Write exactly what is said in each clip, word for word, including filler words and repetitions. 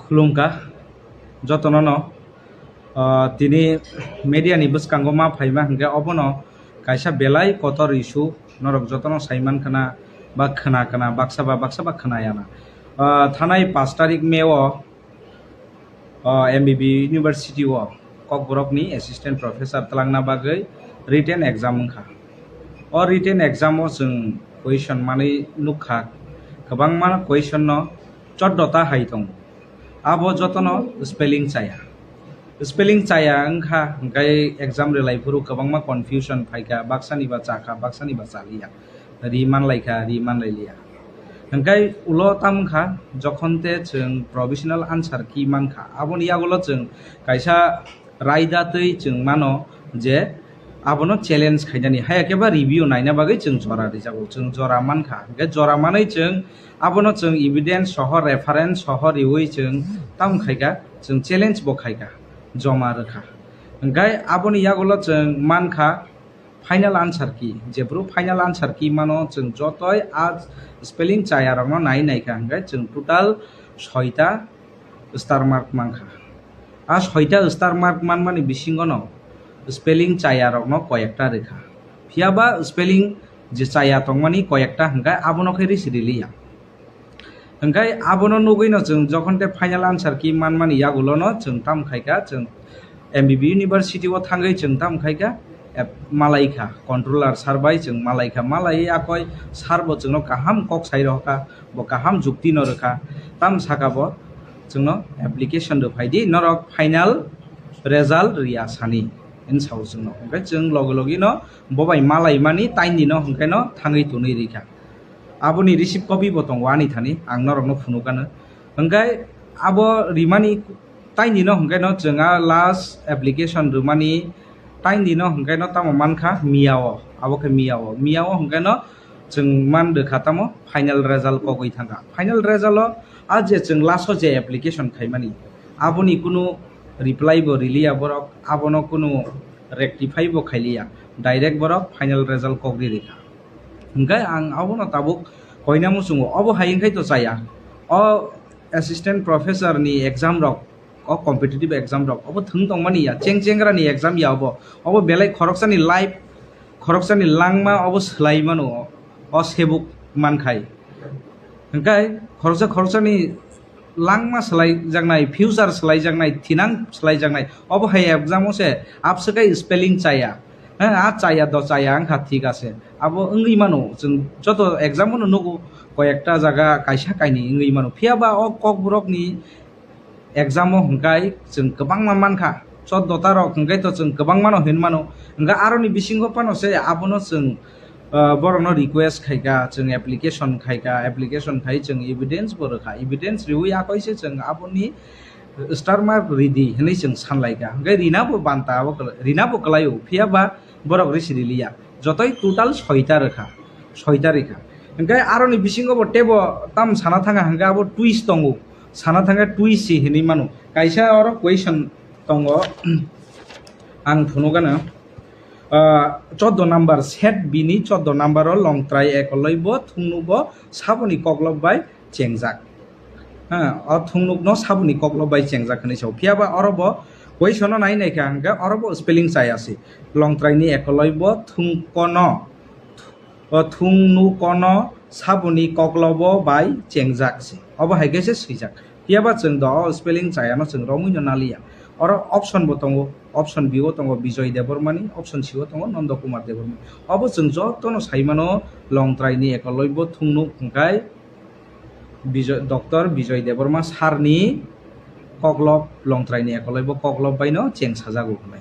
Khulumkha jotono no, ah, tini media ni bwskango ma phaima hwnkhe obono kaisa belai kotor issue norok jotono sai mankha na ba khwna kana baksa ba baksa ba khwnaya na. Ah, thanai pash tarik May o, ah, M B B University o Kokborok ni assistant professor twlangna bagwi written exam wngkha. O written exam o chwng question manwi nukha, kwbangma question no choddo ta hai tongo. Abo jotono spelling chaya. Spelling chaya wngkha, hwnkhe exam rwlai phuru kwbangma confusion phaikha, baksani ba chakha, baksani ba chaliya, ri manlaikha, ri manlailiya. Hwnkhe ulo tamo wngkha, jokhon te chwng provisional answer key mankha, aboni yagulo chwng kaisa raida twi chwng mano je abono challenge khainani, haya khe ba review naina bagwi chwng jora rijago, chwng jora mankha. Hwnkhe jora manwi chwng abono chwng evidence soho, reference soho riwi chwng tamo khaikha, chwng challenge bo khaikha, joma rwkha. Hwnkhe aboni yagulo chwng mankha final answer key, jephru final answer key mano chwng jotoi a spelling chaya rokno nai naikha, hwnkhe chwng total soita star mark mankha. A soita star mark manmani bisingono spelling chaya rokno koyekta rwkha. Phiya ba spelling je chaya tongmani koyekta hwnkhe abono khe risi riliya. Hwnkhe abono nugwino chwng jokhon te final answer key manmani yagulono chwng tamo khaikha, chwng M B B University o thangwi chwng tamo khaikha, ep-, malaikha, controller sir bai chwng malaikha, malaiwi akoi sir bo chwngno kaham kok sai rohorkha, bo kaham jukti no rwkha, tamo saka bo chwngno application rw phaidi, norok final result riya sani, hwn sao chwngno. Hwnkhe chwng logi logi no bo bai malaimani taini no hwnkhe no thangwi tonwi rikha. Aboni receipt copy bo tongo ani thani, ang norokno phunukano. Hwnkhe abo rimani taini no hwnkhe no chwng a last application rwmani taini no hwnkhe no tamo mankha miya o, abo khe miya o, miya o hwnkhe no chwng man rwkha tamo final result kogwi thangkha. Final result o a je chwng last o je application khaimani, aboni kunu reply bo riliya borok, abono kunu rectify bo khailiya, direct borok final result kogri rikha. Hwnkhe ang abono tabuk koina muchungo, obo hai wngkhai to chaya. O assistant professor ni exam rok, o competitive exam rok, obo thwng tongmani ya, cheng chengra ni exam ya obo. Obo belai khoroksani life, khoroksani langma obo swlai mano, o sebuk mankhai. Hwnkhe khoroksa khoroksani langma swlaijaknai, future swlaijaknai, thinang swlaijaknai. Obo hai exam o se abswkai spelling chaya. Ha, a chaya do chaya wngkha, thik ase. Abo wngwi mano, chwng joto exam o no nugo, koyekta jaga kaisa kainwi wngwi mano. Phiya ba o Kokborok ni exam o hwnkhe chwng kwbangma mankha. Choddo ta rok hwnkhe to chwng kwbangma no hin mano. Hwnkhe aroni bisingo phano se abono chwng, ah, borokno request khaikha, chwng application khaikha, application khai chwng evidence bo rwkha, evidence riwi akoi se chwng aboni star mark ridi hwnwi chwng sanlaikha. Hwnkhe rina bo banta abo kwlai, rina bo kwlaio, phiya ba borok risi riliya. Jotoi total soita rwkha, soita rikha. Hwnkhe aroni bisingo bo tebo tam sana thanga hwnkhe abo twist tongo, sana thangkhe twist si hinwi mano. Kaisa oro question tongo, ang phunukgano, ah, choddo number, set B ni choddo number o longtrai ekoloi bo thungnuk bo saboni koklop bai chengjak. Ha, o thungnuk no saboni koklop bai chengjak hinwi sao. Phiya ba oro bo question no nai naikha hwnkhe oro bo spelling chaya se. Longtrai ni ekoloi bo thungkono, o thungnukono saboni koklobo bai chengjak se. Obo hai khe se swijak. Phiya ba chwng do o spelling chaya no chwng romwi no naliya. Oro option bo tongo, option B o tongo Bijoy Debbarma ni, option C o tongo Nondo Kumar Debbarma. Obo chwng joto no sai mano, longtrai ni ekoloi bo thungnuk hwnkhe Bijoy, Doctor Bijoy Debbarma sir ni koklop, longtrai ni ekoloi bo koklop bai no cheng sajago hwnwi.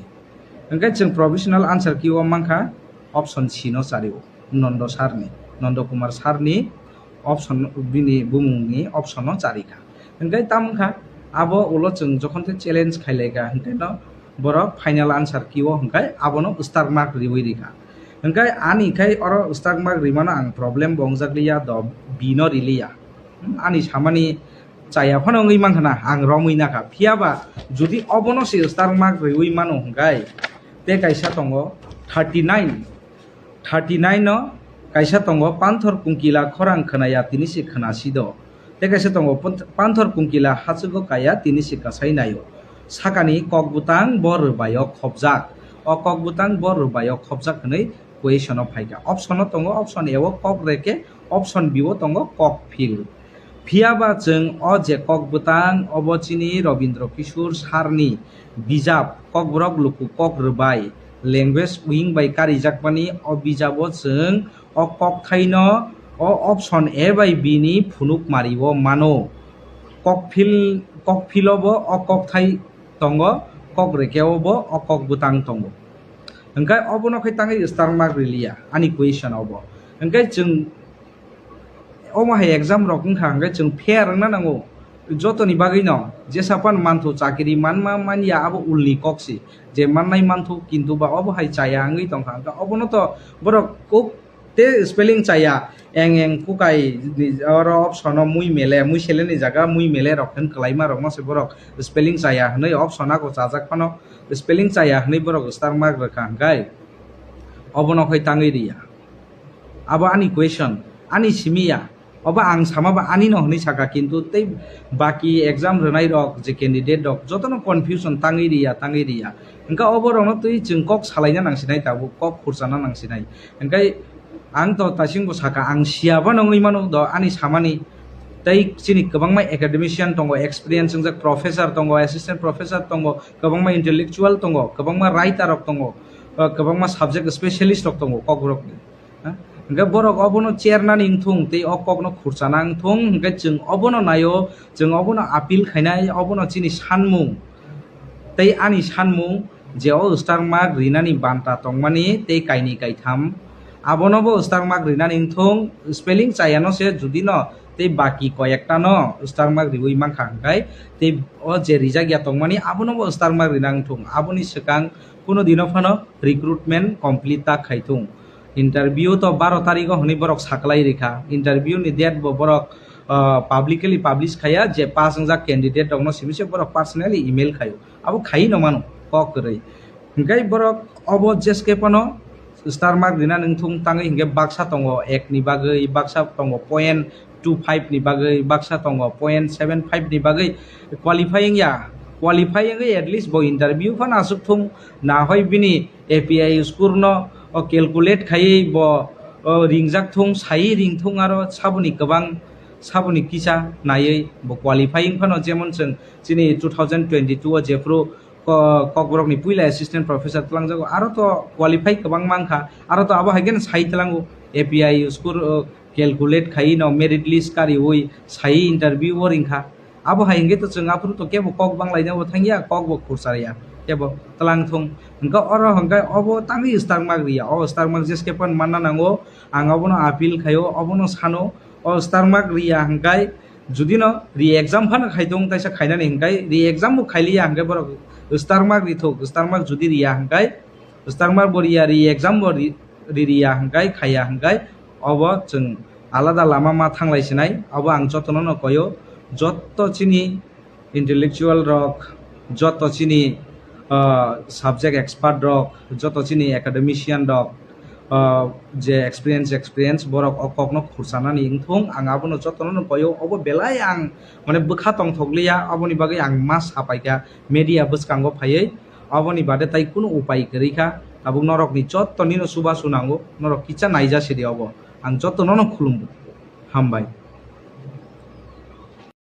Hwnkhe chwng provisional answer key o mankha option C no chario, Nondo sir ni, Nondo Kumar sir ni option, bini bumung ni option no charikha. Hwnkhe tamo wngkha abo ulo chwng jokhon khe challenge khailaikha hwnkhe no borok final answer key o hwnkhe abono star mark riwi rikha. Hwnkhe ani khai oro star mark rimano ang problem bo wngjak liya do, B no riliya. Hmm, ani samani chaya phano wngwi mankha na, ang romwi nakha. Phiya ba jodi obono se star mark riwi mano hwnkhe tei kaisa tongo thirty nine, thirty nine no kaisa tongo, "Panthor kungkila khorang khwnaya tini se khwnasi do." Tei kaisa tongo, pant-, panthor kungkila hachwgo kaya tini se kasai naio. Sakani kok bwtang bo rwbaio khopjak. O kok bwtang bo rwbaio khopjak hwnwi question o phaikha. Option o tongo, option A o kok reke, option B o tongo kok phil. Phiya ba chwng o je kok bwtang obo chini Robindra Kishore sarni bijap Kokborok Luku Kok Rwbai, language wing bai karijakmani o bijabo chwng o kokthaino o option A bai B ni phunuk mario mano. Kokphil, kokphilo bo o kokthai tongo, kok rekeo bo o kok bwtang tongo. Hwnkhe obono khai tangwi star mark riliya ani question obo. Hwnkhe chwng omo hai exam rok wngkha hwnkhe chwng fair wngna nango. Jotoni bagwino jesa phano manthu chakiri manma manya abo ulni kok si, je mannai manthu kintu ba obo hai chaya wngwi tongkha. Hwnkhe obono to borok kok tei spelling chaya, eng eng kukai ni oro option o mui mele, mui sele ni jaga mui mele rok hwn kwlaima rok no se borok spelling chaya hwnwi option ako chajak phano spelling chaya hwnwi borok star mark rwkha hwnkhe obono khai tangwi riya. Abo ani question, ani simi ya. Obo ang sama ba ani no hwnwi saka, kintu tei baki exam rwnai rok je candidate rok jotono confusion tangwi riya, tangwi riya. Hwnkhe obo rokno twi chwng kok salaina nangsinai, tabuk kok khurchana nangsinai. Hwnkhe ang to tasingbo saka, ang siya phano wngwi mano do ani samani. Tei chini kwbangma academician tongo, experience wngjak professor tongo, assistant professor tongo, kwbangma intellectual tongo, kwbangma writer rok tongo, uh, kwbangma subject specialist rok tongo Kokborokni. Ha? Hwnkhe borok obono chernani wngthung tei o kokno khurchana wngthung, hwnkhe chwng obono naio, chwng obono appeal khainai, obono chini sanmung tei ani sanmung je o star mark rinani banta tongmani tei kainwi kaitham, abono bo star mark rinani wngthung, spelling chayano se judino tei baki koyektano star mark riwi mankha hwnkhe tei o je rijak ya tongmani abono bo star mark rina wngthung, aboni swkang kuno dino phano recruitment complete ta khaithung. Interview to baro tarigo hwnwi borok saklai rikha. Interview ni date bo borok, ah, publicly publish khaya je pass wngjak candidate rokno simi se borok personally email khaio. Abo khaiwi no mano kok kwrwi. Hwnkhe borok obo jeske phano star mark rina nangthung tangwi hwnkhe baksa tongo ek ni bagwi, baksa tongo point two five ni bagwi, baksa tongo point seven five ni bagwi qualify wngya. Qualify wngwi at least bo interview phano aswk thung, na hoi bini A P I score no o calculate khaiwi bo o ringjak thung, saiwi ring thung, aro saboni kwbang, saboni kisa naiwi bo qualify wng phano, jemon chwng chini two thousand twenty-two o jephru ko-, Kokborokni puila assistant professor twlangjago, aro to qualify kwbang mankha, aro to abo hai kheno sai twlango A P I score o calculate khaiwi no merit list kariwi saiwi interview o ringkha. Abo hai hwnkhe to chwng aphuru to kebo kok banglaina bo thangya, kok bo khurcharya, kebo twlang thung. Hwnkhe oro hwnkhe obo tangwi star mark riya, o star mark jeske phano manna nango, ang obono appeal khaio, obono sano, o star mark riya hwnkhe judino re-exam phano khai tongo, taisa khainani hwnkhe re-exam bo khailiya hwnkhe borok star mark rithok, star mark judi riya hwnkhe star mark bo riya, re-exam bo ri-, ririya hwnkhe, khaiya hwnkhe, obo chwng alada lama ma thanglai sinai. Obo ang jotono no koyo, jotto chini intellectual rok, jotto chini, ah, subject expert rok, jotto chini academician rok, ah, je experience, experience borok o kokno khurchanani wngthung, ang abono jotono no koyo. Obo belai ang mane bwkha tongthokliya, aboni bagwi ang ma sapaikha media bwskango phaiwi. Aboni bade tai kunu upai kwrwi kha. Tabuk norokni jottonino chubachu nango, norok kisa naija sidi obo. Ang jottono no khulumgo. Hambai.